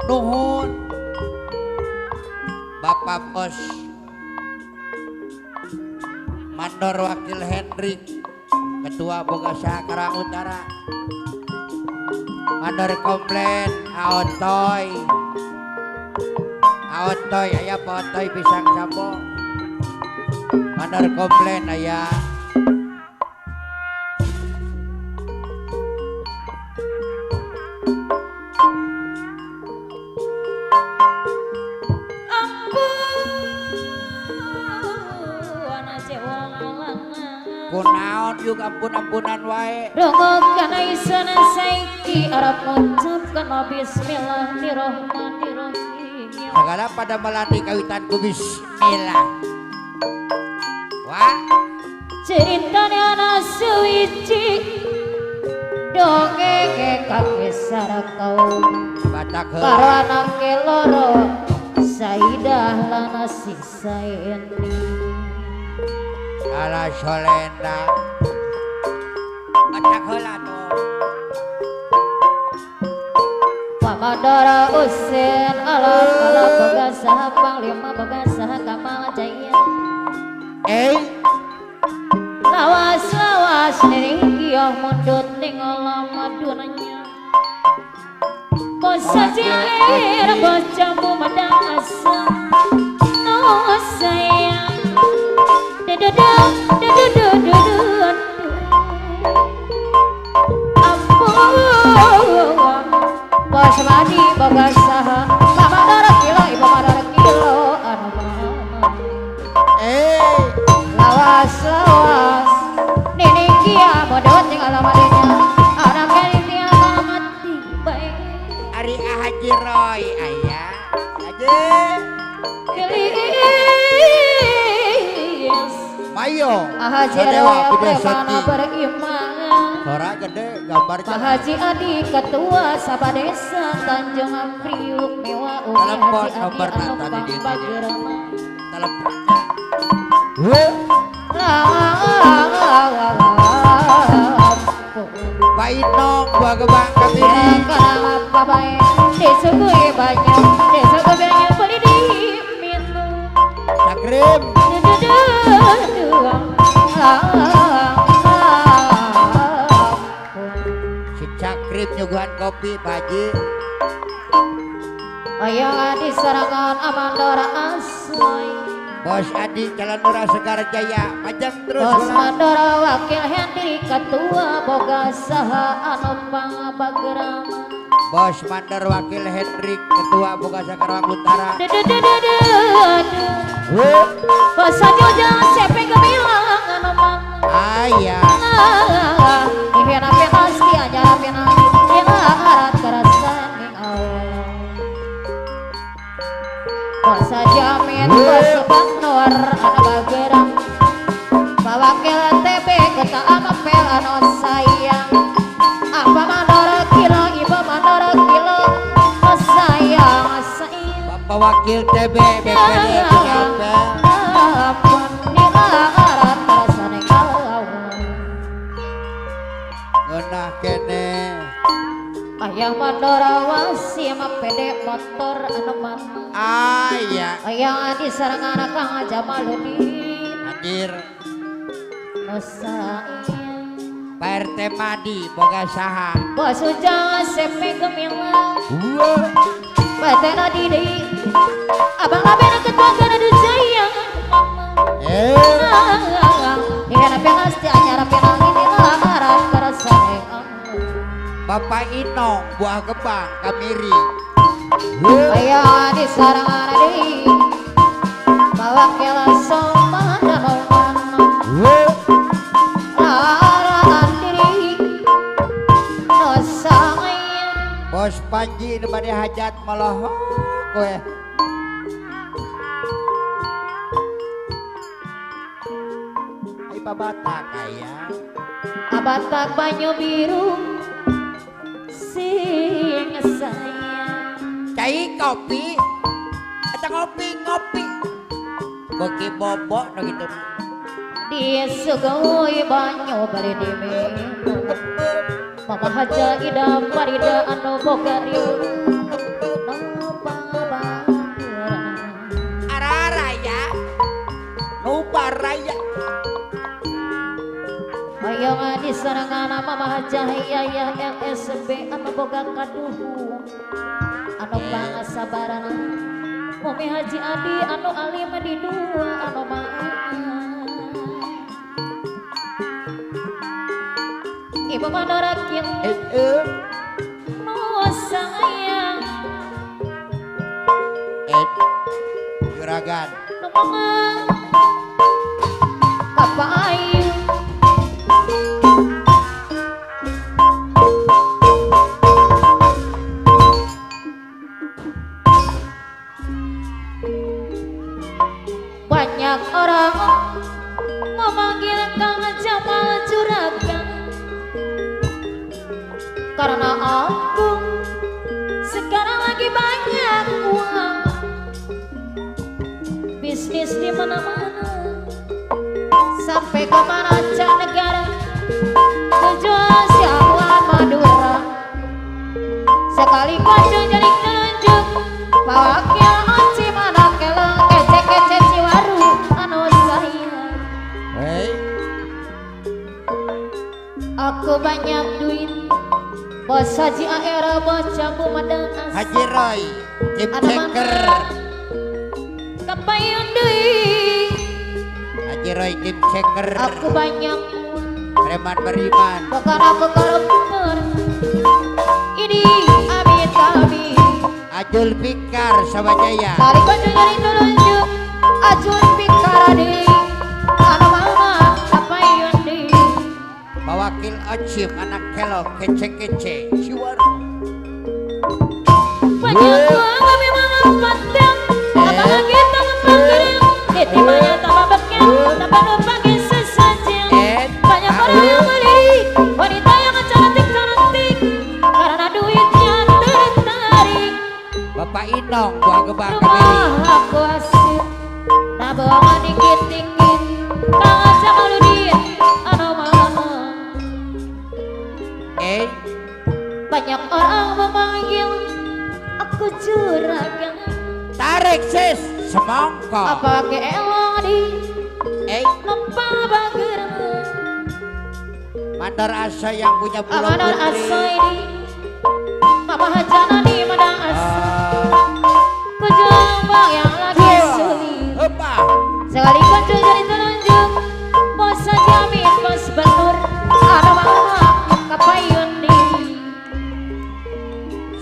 Nuhun Bapak Bos Mandor Wakil Hendrik Ketua Boga Saha Karawang Utara. Mandor komplain aotoy. Aotoy aya potoy pisang sambo. Mandor komplain aya. Kunaon yuk ampun-ampunan wae. Rungokkan aisan saiki arep ngucapkeun bismillahirrahmanirrahim. Segala pada melati kawitan ku bismillah. Wah, ceritane ana suwiji dongenge kakisar kaum. Batak karo anake loro Saidah lan si Saini. Ala solenda batak heula tuh. Pamadara Usin ala ala boga saha panglima boga saha Kamal Jaya. Lawas lawas niring kieu mundut ning lama dunanya. Bos jair bos jambu madang asa no sayang. Ampun bos madi boga saha mama dara kilo ibu dara kilo anu mama. Lawas lawas nining kia modot ning alamadnya anak ini alamat bae. Ari Haji Roy aya Haji Mayo Haji Sadewa Roy Pide premana Seti beriman. Sora gede gambar Pak Haji Adi Ketua Saba Desa Tanjung Priuk Mewah Umi Telepon Haji Adi nomor anu tadi di pangbagerama. Teleponnya. Pak Inong buah gebang kemiri. Karang apa bae disuguhi banyak disuguhi banyak beli diminum. Takrim. Si Cakrip nyuguhan kopi Pak Haji. Ayang Adi serangan Amandora Asai. Bos Adi Jalan Lurah Segar Jaya panjang terus. Bos Mandora Wakil Hendri Ketua Boga Saha anu pangabagerama. Bos Mandor Wakil Hendrik Ketua Boga Saha Karawang Utara. Bos Joja sepe gemilang anu mama. Aya. Ihena penasti anyara penasti arat kerasan ning Allah. Bos Jamin bos Bang Nur anu bagerang. Wakil TB keta amapel anu sayang. Apa mandora kilo ibu mandora kilo sayang sayang. Bapak Wakil TB BPD Apel. Ampun arat kerasan ning Allah. Ngeunah kene. Ayang mandora wasi ma pede motor anu mama. Aya. Ayang Adi sareng anak Kang Jamaludin. Hadir. Nu sayang. Pak RT Madi boga saha. Bos Ujang sepe gemilang. Pak RT Nadi deui. Abang labena ketua kana du sayang mama. Ihena penasti anyara penang ini arat kerasan Allah. Bapak Inong buah gebang kamiri. Ayang Adi sareng Adi Bawakil soman dan larangan diri no sayang. Bos Panji nu bade hajat molohok we. Ai babatak aya. Abatak banyu biru sing sayang. Cai kopi eta ngopi-ngopi. Beuki bobok nu kitu. Disuguhi banyu bari diminum. Mama Haja Ida Farida anu boga riuh. Hoyong di sarangan Mama Hajah Yaya LSB anu boga kaduhu anu pangasabaran Mumi Haji Adi anu alim di dua anu maaf Ibu manorakin nu sayang juragan nu mama kapayu banyak orang memanggil Kang Jamal juragan karena aku sekarang lagi banyak uang bisnis di mana-mana sampai ke mancanegara tujuan siapa Madura sekali kunjung jadi telunjuk wakil Oci mana kelong kece-kece Ciwaru anu saya. Hey. Aku banyak duit bos Haji AR bos jambu madang as Haji Roy Tim Ceker kapayun deui Haji Roy Tim Ceker aku banyak uang preman beriman bukan aku koruptor ini amit amit Ajul Fikar Sawajaya kali kunjung jadi telunjuk Ajul Fikar adi anu mama kapayun deui Wakil Ocim anak kelok kece-kece Ciwaru banyak uang memang pandang apalagi tangan panggilan ditimanya tambah beken tambah lupa sesajen banyak orang yang beli wanita yang cantik-cantik karena duitnya tertarik Bapak Inong buah gebang rumah aku asik nabongan dikit-dikit Kang Jamaludin anu mama. Banyak orang memanggil aku juragan Tarik sis semongko apa ke elong di lupa bager Mandor Asa yang punya pulau Mandor Asa ini Mama Hajana di Mandor Asa Kujumbang yang lagi sulit sekali kunjung jadi telunjuk bos jamin bos batur anu mama kapayun di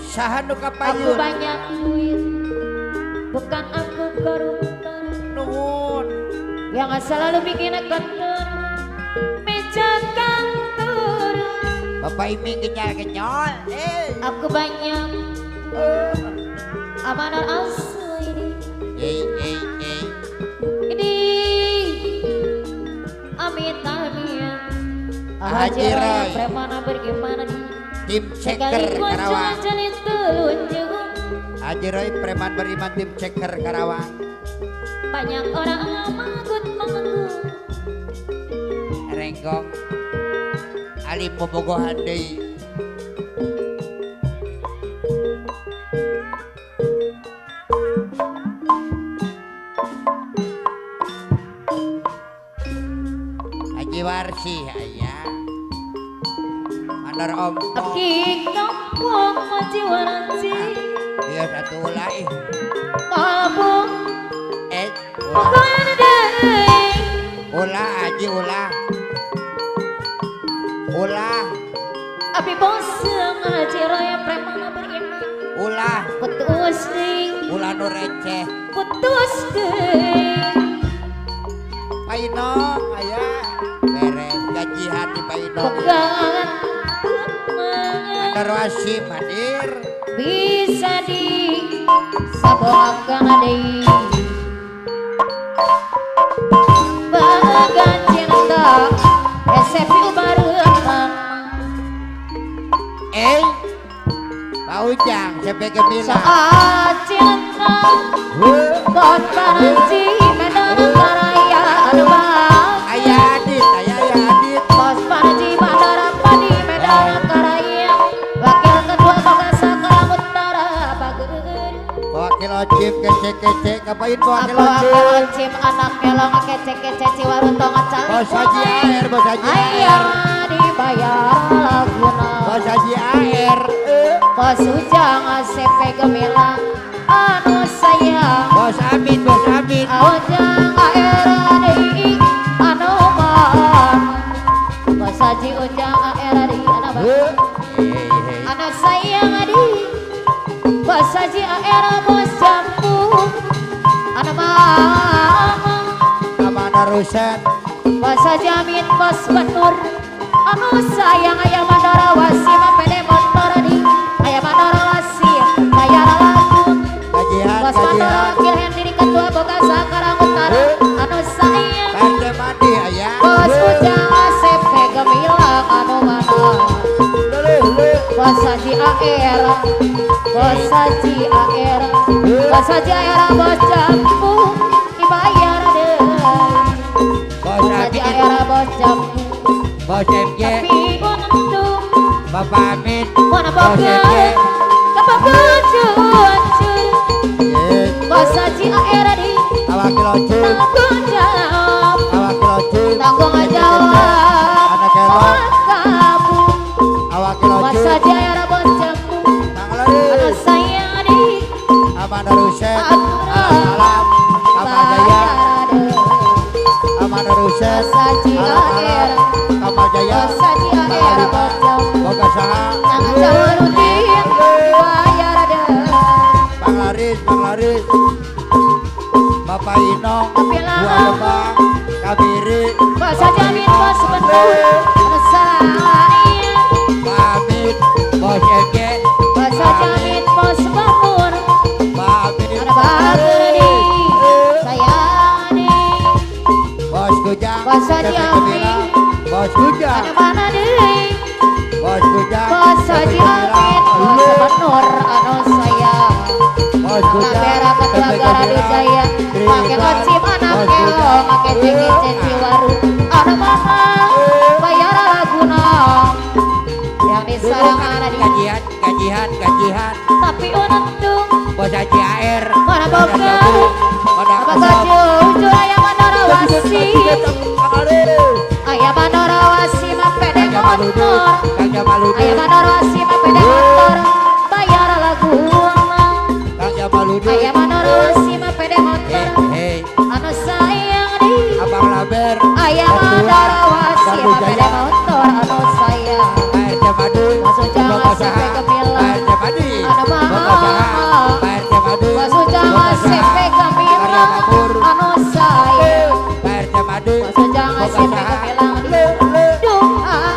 saha nu kapayun aku banyak duit bukan aku koruptor nuhun yang selalu bikin kotor meja kantor Bapak Iming kenyal-kenyol aku banyak amanah asli ini ini amit amit Haji Roy premana bagaimana Tim Ceker Karawang Haji Roy preman beriman Tim Ceker Karawang banyak orang manggut-manggut renggong Ali bobogohan deui Haji Warsi aya Mandor Ompo Aki kampung Haji Warsi iya satu ulah ih Kampung ulah Haji ulah ulah Abi boseng Haji Roy preman beriman ulah putus deui ulah nu receh putus deui Painong aya beres gajihan di Painong bukan Mandor Wasim hadir bisa di saboakan deui bagan cinta SFU barengan Pak Ujang sampai gemilang soal cinta bot paranci medan karaya anu ayah Adit ayah ayah Adit bos paranci bandara padi medan karaya wakil ketua Bangsa Utara Bager wakil Ocim kece Kece-kece ngapain bawa Apa loncim? Loncim anak kelong kece-kece Ciwaru tongan calik. Bos Haji AR, Bos Haji Ayah AR. Dibayar laguna. Bos Haji AR. Bos Ujang ACP gemilang anu sayang. Bos Amin, Bos Amin. Ujang ARDI anu man. Bos Haji Ujang ARDI anu man. Anu sayang adi. Bos Haji AR bos jambu anu mama. Amana Rusen. Bos Haji Amin bos Benur anu sayang ayah Mandora Wasim pede motor di ayah Mandora Wasim bayar lagu. Kajian, Bos Mandora kajian. Wakil Hendiri Ketua Boga Sakarang Utara anu sayang. Partai mandi ayah. Bos Ujang ACP gemilang anu mana. Bos Haji AR, Bos Haji AR, Bos Haji AR bos jambu dibayar deui. Bos Bos Haji Amin, AR bos jambu Bos MG, tapi untung Bapak Amin, mana Bos boga MG. kaboga cuancur. Bos Haji AR di Awak locim, tanggung jawab, awak locim. Tanggung jawab. Anak kelok, Kamu awak Bos locim. Haji AR bos jambu Tanggal anu sayang di Amanda Rusen, Alam, Kamal Jaya, Amanda Rusen, Bos Haji Alam, AR Kamal Jaya, Bos Haji AR bos jambu Boga Saha, Jangan Jamaludin dibayar deui. Bang Laris, Bang Laris, Bapak Inong, Tapi Buah lama. Lembang, Kabiri, Bos Haji Amin bos Benur anu sayang. Pak Amin, Bos MG, Bos Haji Amin bos Benur Pak Amin, anu bager di sayang di. Bos Gujang, Bos Haji Cepi Amin. Gemilang, Bos Gujang, Anu mana deui. Bos Gujang, Bos Haji Cepi Gemilang, Amin bos Benur anu sayang. Bos Gujang, Kamera ketua Cepi Garadu Gemilang, Jaya make Ridwan, kocim anak Bos kelong Gujang, make ceki Ciwaru anu mana bayar laguna yang disarangan di Kajian, kajian, kajian, tapi untung Bos Haji AR, mana Bos boga Jambu, Mana apa Kosong, jujur ayah Mandora Wasi ayah Mandora Wasi mapede Kang Jamaludin, motor Kang Jamaludin, ayah Mandora Wasi mapede motor bayar laguna Kang Jamaludin, ayah Mandora Wasi mapede motor Hei, anu sayang di Abang Laber, ayah Bos Dua, Mandora Wasi Gardu mapede Jaya, motor anu sayang. Pak RT Madu, Bos Ujang Boga ACP Saha, Gemilang. Pak RT Madi, Anu Boga Saha, mama. Pak RT Madu, Bos Ujang Boga ACP Saha, Karya Gemilang Makmur, anu sayang. Pak RT Madu, Bos Ujang Boga ACP Saha, Gemilang Le, le, Duh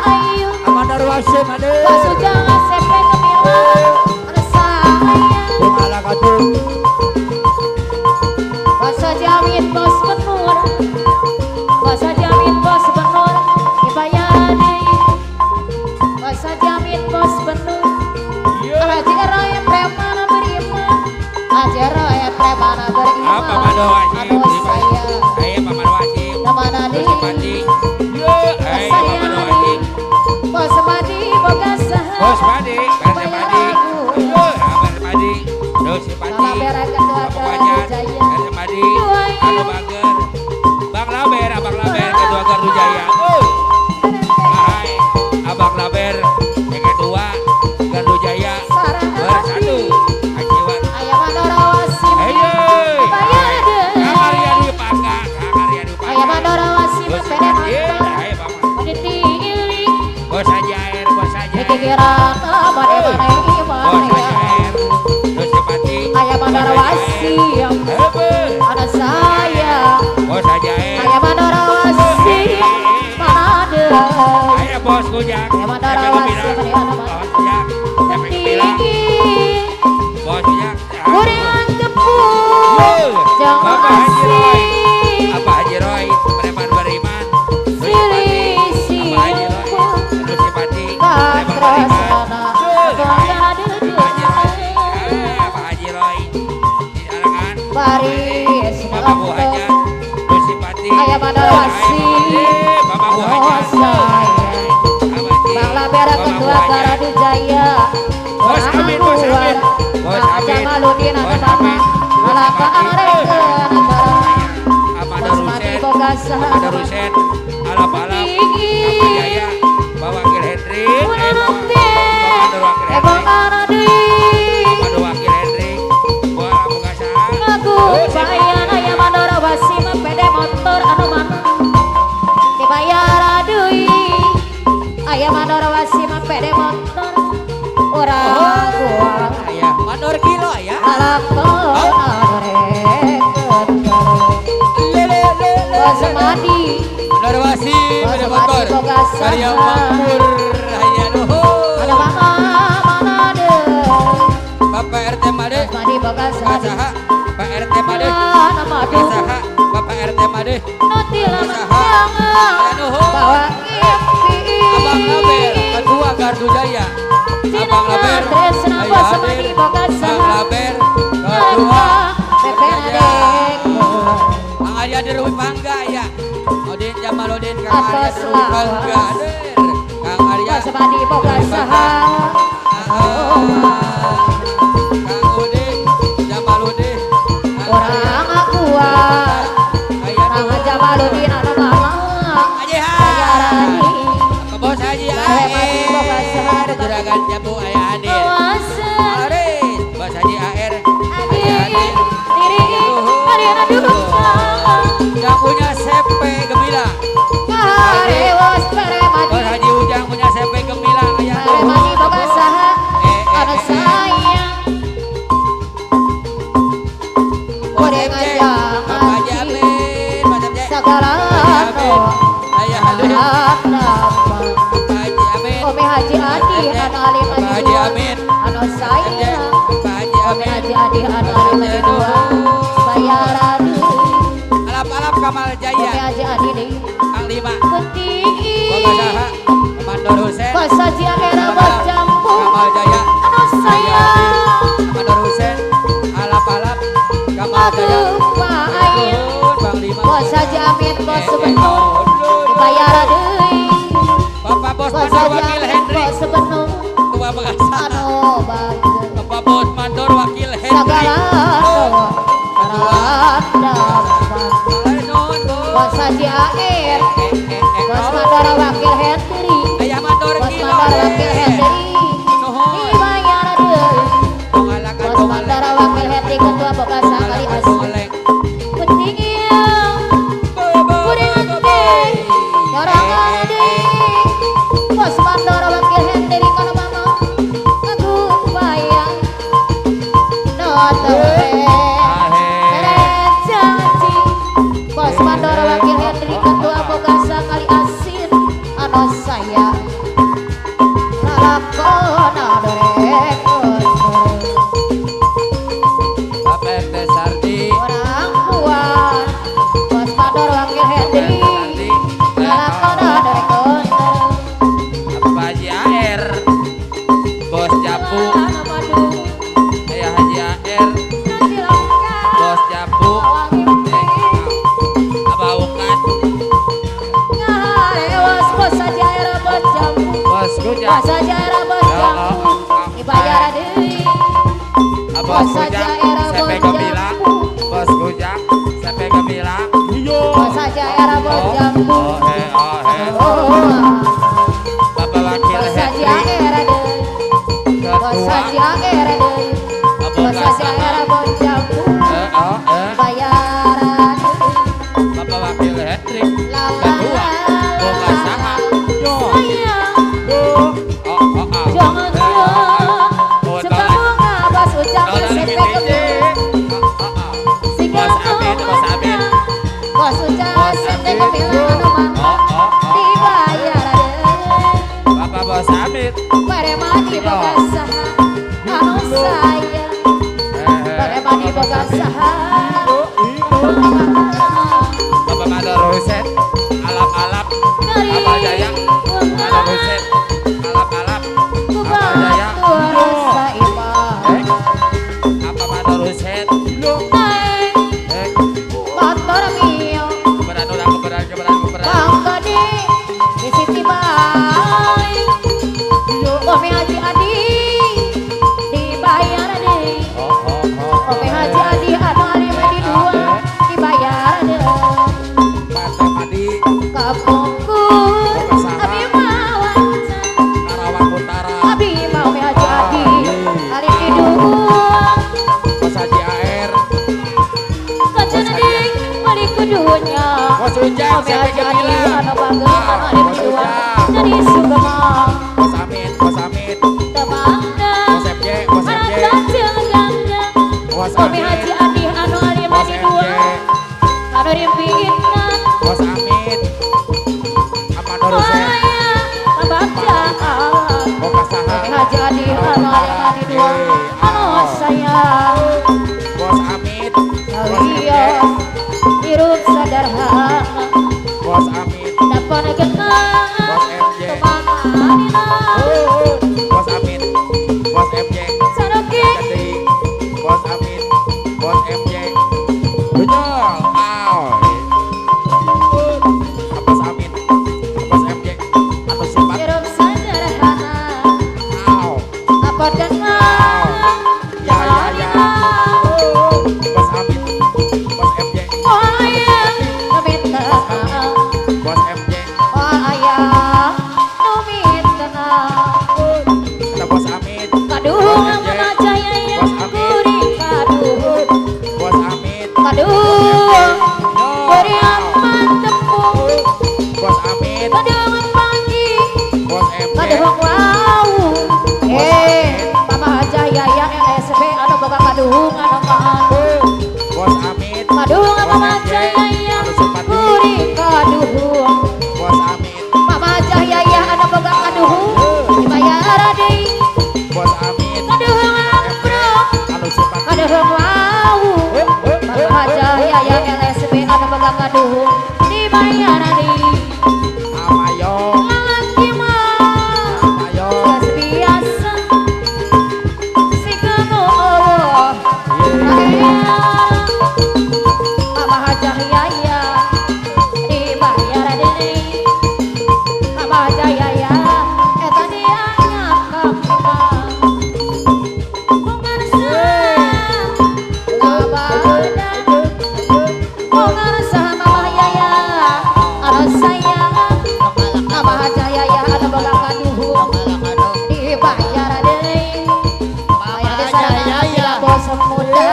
ayu Amanda Ruasim, ade, Bos Ujang ACP Gemilang anu sayang. Bumala Katu, Bos Haji Amin bos Benur Bos Haji Amin bos Benur dibayar deui. Bos Haji Amin bos Benur Haji Roy preman beriman Haji Roy preman beriman Apa Mando Wasim? anu sayang Ayo Pak Mando Wasim. Mana Bos deui Pati. Yo, ayo Pak Mando Wasim. Bos Madi boga saha Bos Padi, Pak Padi. Yo, Pak Padi. Bos Padi. Lalabera ketua Bapak Gardu Wajan, Jaya. Pak Padi. Anu Bager. Bang Laber, Abang Laber ketua Gardu Jaya. Oh. Hai, Abang Laber yang ketua Gardu Jaya Sarang bersatu. Ajiwan. Ayah Mandora Wasim Hei, Bayar deui. Kang Arya Dwi Pangga, Kang Arya Dwi Pangga. Ayah Mandora Wasim Bos pede Padi, motor ayo Bapak. Ditilik Bos Haji Air, Bos Haji Air. Pikiran mana-mana iman Bos Haji ya. Air, Bos Pati. Ayah Mandora Wasim anu sayang Bos Haji Air. Ayah Mandora Wasim mana deui Ayo Bos Gujang. Ayah Mandora Wasim anu Bos Gujang, Sampai Gemilang. Tinggi Bos Gujang. Gorengan tepung Jangan Bapak Haji Roy. asing Apa Haji Roy, preman beriman. Bos Pati. Apa Haji Roy, Bos Pati, preman beriman. Katrasana Pak Haji Roy. Pak Haji Roy. Di Arangan. Baris Bapak Bu Hajar, Bos Pati. Ayah Mandora Wasim Bapak Bu Hajar. Bang Labera Ketua Gardu Jaya Bos Amin, Bos Amin. Bos Amin. Jamaludin Bos anu Amin. Mama Amanda Rusen, alap-alap, Kamal Jaya, Bapak Wakil Hendrik, Amanda Wakil Hendrik, Bapak Boga Saha, Aku bayar aya mandor wasi pede motor anu mana dibayar deui aya mandor wasi pede motor urang kuat aya mandor kilo aya Bos Mandor wasi pede motor karya makmur aya nuhun ada mama mana deui Bapak RT Made Madi boga saha Pak RT Made saha Bapak RT Made bawa impi Abang Laber Ketua Gardu Jaya Abang Laber Abang Laber Ketua Kang Arya Deruwi Pangga ya Odin Jamaludin Kang Arya Deruwi Pangga Kang Arya boga saha Kang Udin Jamaludin orang kuat Kang Jamaludin anu mama Haji Bos Haji AR Juragan Jambu aya hadir Bos Haji AR aya hadir yang punya CP Gemila Bos Haji Ujang punya CP Gemila aya boga saha anu sayang Ome Haji Adi anu alim Haji Amin anu sayang Haji Ome Haji Adi anu alim dua bayaran alap-alap Kamal Jaya Ome Haji Adi deui Kang Lima penting Boga saha Mandor Husen Bos Haji Era Bos Jambu Kamal Jaya anu sayang Mandor Husen alap-alap Kamal Jaya Bang Lima Bos Haji Amin Bos Sebenung dibayar deui Bapak Bos Mandor Wakil Hendrik Bos Sebenung Tua Bekasa anu bager Bapak Bos Mandor Wakil Hendrik Bos Haji AR Bos Mandor Wakil Hendrik Ayah Mandor Bos Mandor Wakil Hendrik dibayar deui Bos Mandor Wakil Hendrik Ketua Boga Sakali Asli Bos Mandor Wakil Hendrik kana mama aku bayang janji Bos Mandor Wakil Hendrik Ketua Boga Sakali Asin anu saya lalakon adorek Bapak RT Sardi orang kuat Bos Mandor Wakil Hendrik lalakon adorek Bapak Haji AR Bos Japu Ayah Haji AR Bos Japu Abah Ukat Bos Haji AR Bos Jambu Bos Gujang Bos Haji AR Bos Jambu dibayar deui Bos Gujang CP Gembira Bos Gujang CP Gembira Bos Haji AR Bos Jambu Bapak Wakil Bos Haji Hendrik AR Bos Haji AR Bos Haji AR Bos Jambu bayaran Bapak Wakil Hendrik Ketua Boga Saha Jangan sebab Bos Ujang CP Gembira Bos Amin Bos Amin Bos Ujang CP Gembira anu mana dibayar Bapak Bos Amin Paremani boga saha anu sayang Paremani boga saha Bapak Mandor Husen alap-alap Kamal Jaya Mandor Husen alap-alap Kamal Jaya Apa Mandor Husen Motor mio keberan orang keberan keberan keberan Bang Gede di Siti Bai Ome Haji Adi dibayar Adi Sugema Bos Amit, Bos Amit, Temangga Bos MJ, Bos MJ, Bos Umi Amit, Haji Adi anu alim Bos adi MJ, dua anu rimpitna Bos Amit, Amano Rusen, Waya kabagja Boka Saha, Umi Haji Adi anu alim adi dua anu sayang Bos Amit, Bos MJ, Sawiyo hirup sadarhana Bos Amit, Dapan genang Bos MJ, Temanganina Bos Amit, Bos MJ, Saroki Jadi Bos Amit, Bos MJ, Benyol, Aoy, Bos Amit, Bos MJ, anu sifat, hirup sadarhana Aoy, Apa genang ya ya ya, Bos Amit, Bos MJ, Waya minta Bos MJ, Waya minta ada Bos Amit, Kaduh mama jaya yang kuri kaduh Bos Amit, Kaduh kuri aman tepung Bos Amit, Kaduh pagi Bos MJ, Kaduh wau Mama jaya yang LSB anu boga kaduh anu maan Bos Amit, Kaduh Bos mama MJ, jaya yang anu simpati, kuri kaduh Bos Amit, Mama jaya yang anu boga kaduh dibayar deui Bos Amit, Kaduh ngapro anu simpati, Kaduh wau Mama jaya yang LSB anu boga kaduh dibayar deui Amayo, Lalaki mah Amayo, geus biasa sigana Allah Mama Hajah Yaya dibayar deui Mama Hajah Yaya eta dianya ka Pungarsa labada Pungarsa Mama Yaya anu sayang Mama Hajah Yaya anu boga kaduhung dibayar deui Mama Jaya bos muda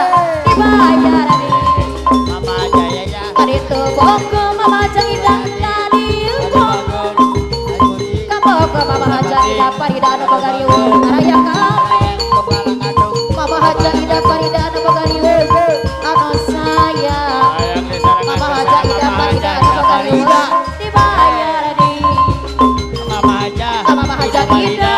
dibayar deui Mama Jaya Kaditu bogo Mama Jaya kadieu Kabogo Mama Jaya Farida anu boga riung araya kabeh Mama Jaya Farida anu boga riung anu sayang Mama Jaya Farida anu boga riung dibayar deui Mama Haja Mama Haja Ida